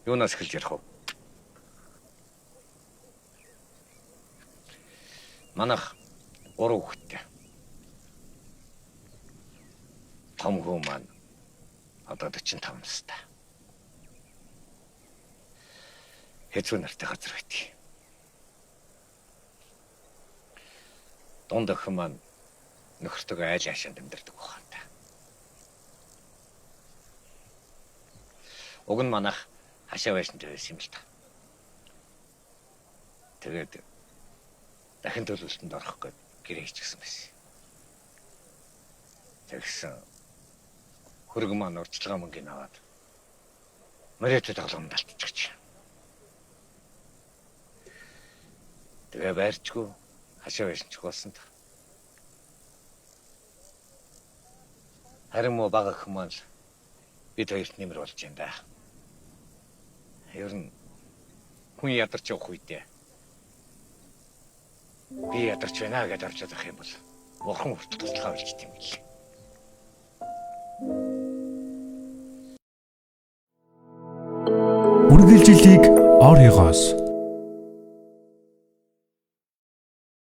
Юунаас эхэлж ярих вэ? Манайх гурван хүүхэдтэй. Том хүү маань одоо 45 настай. Хэцүү нартай газар байдаг. Дунд охин маань нөхөртөөгөө айл хаашаанд амьдардаг ухаантай. Уг нь манайх хашаа байшинтай байсан юм л та. Тэгээд дахин төлөвлөлтөнд орох гээд гэрээ хийчихсэн байсан. Тэгсэн хөрөг маань урьдчилгаа мөнгийг аваад Мориотой тоглоомд алтчихж. Тэгээ байрчгүй хашаа байшинчих болсон та. Харин муу бага охин маань л бид хоёрт нэмэр болж юм да. Ер нь хүн ядарч явах үедээ би ядарч байна гэдээ орж чадах юм бол бурхан хүртэл туслахаа болчт юм бэл. Үргэлжлэлийг Оригоос.